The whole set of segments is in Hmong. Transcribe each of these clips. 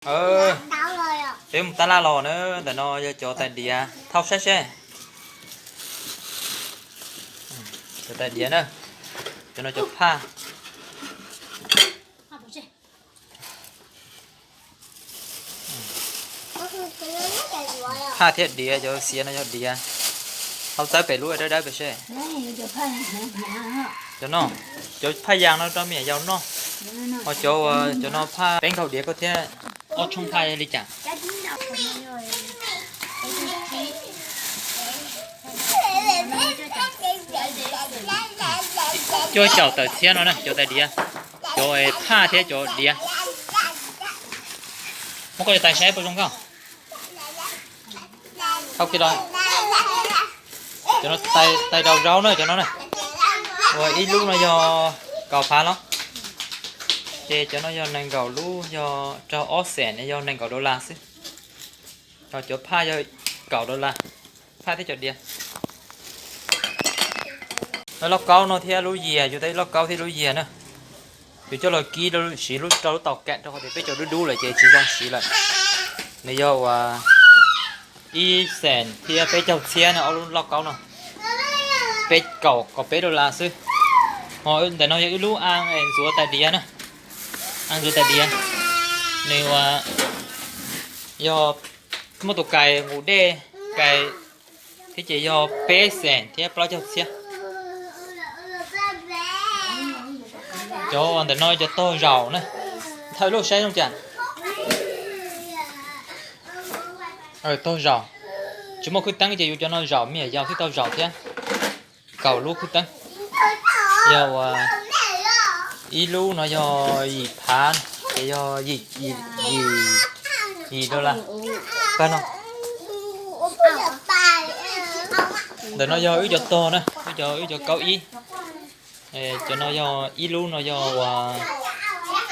Peb mus tab laj los na, ntawm no yog cov tais diav, thauj saib seb. Cov tais diav na, cov no cov phaj. Phaj thiab diav, cov xiav no yog diav. Thauj txawb pem lub dawb dawb pem seb. Cov no, cov phaj yas no rau me nyuam yaus noj. Ho cov, cov no phaj peb nkaug diav koj thiab. Ob tshooj phaj li cas? Cuaj caum tawm txhiab no na, cov tais diav, cov phaj thiab cov diav. Muab koj cov tais saib puas zoo koj. Tau kiag los. Cov no tais rau zaub na cov no na. Ua ib lub no yog kaum phav los. Ces cov no yog nees nkaum lub, yog raug ob xees, yog nees nkaum dollar xwb. Ho cov phaj yog kaum dollar, phaj thiab cov diav. Lauj kaub no thiab lub yias, yus tau ib lauj kaub thiab lub yias na. Yus coj los kib siv rau lub tau kam rau qhov tias peb cov dub dub lawm ces tsis zoo siv lawm. Nws yog uas ib xees thiab peb caug txhiab no ob lub lauj kaub no. Peb kaum kaum peb dollar xwb. Ho ntawm no yog ib lub a ntxuav tais diav na. A ntxuav tais diav. Nws uas yog muaj tus kais nqus dej, kais thiab ces yog peb xees thiab plaub caug txhiab. Cov ntawm no cov tog zaum na. Thaij lub saib zoo cas. Tog zaum. Tsis muaj khwb teeb ces yus cov no zaum me nyuam yaus thiaj tau zaum thiab. Kaum lub khwb teeb. Yog uas ib lub no yog yim phav, ces yog yim dollar. Pab no. Ntawm no yog wb cov tog na, wb cov, wb cov kaub ib. Cov no yog ib lub no yog uas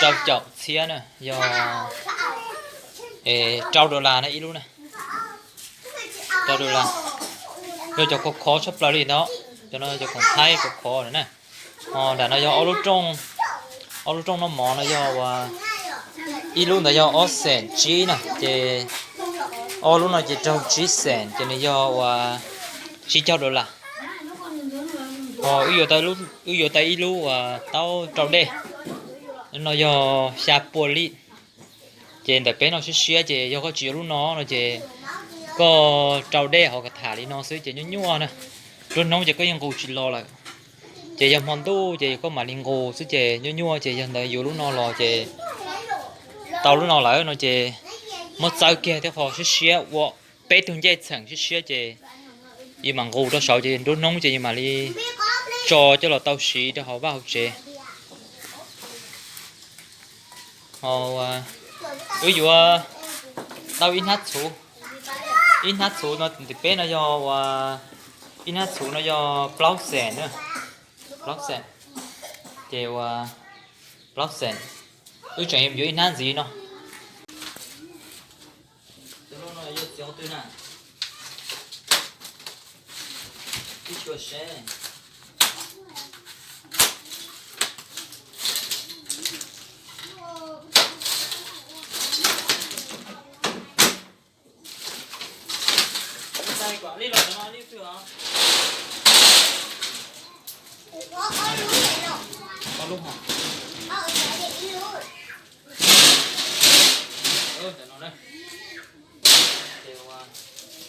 rau caum txhiab na, yog rau dollar na ib lub na. Rau dollar. Yog cov khov khov tshaj plaws li ntawd, cov no cov khoom thaib khov khov na. Ho nram no yog ob lub rooj, ob lub rooj noj mov no yog uas ib lub ntawd yog ob xees tsib na, ces ob lub no ces raug tsib xees ces nws yog uas tsib caug dollar. Ho wb yuav tau ib lub uas taub rau dej no yog xya puas li. Ces ntawm peb no siab siab ces yog koj tsis yuav lub no no ces koj rau dej hauv kav tham li no xwb ces nyuaj nyuaj na. Nruab hnub ces koj yeej nqus tsis los lawm. Ces yog hmo ntuj ces koj mam li nqus xwb ces nyuaj nyuaj ces yog ntawd yuav lub no los ces tau lub no lawm no ces muab txawb kiag thiab qhov siab siab ua peb tug ncej txheem siab siab ces yus mam nqus rau saud ces nruab hnub ces yus mam li tso coj los tau siv rau hauv vaj hauv tsev. Ho wb yuav tau ib hnab txhuv, ib hnab txhuv no tim peb no yog uas, ib hnab txhuv no yog plaub xees na, plaub xees, ces uas plaub xees, wb tseem yuav ib hnab ntxiv no.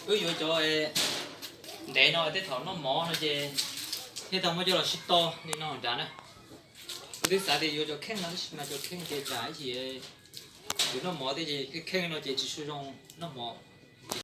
Wb yuav cov ntev no tej thaum noj mov no ces thiaj tau muab coj los sib tog li no nrad na. Kuv twb xav tias yuav cov kheej no tab sis mas cov kheej ces tsam ib chim yus noj mov tej ces kheej no ces tsis zoo noj mov.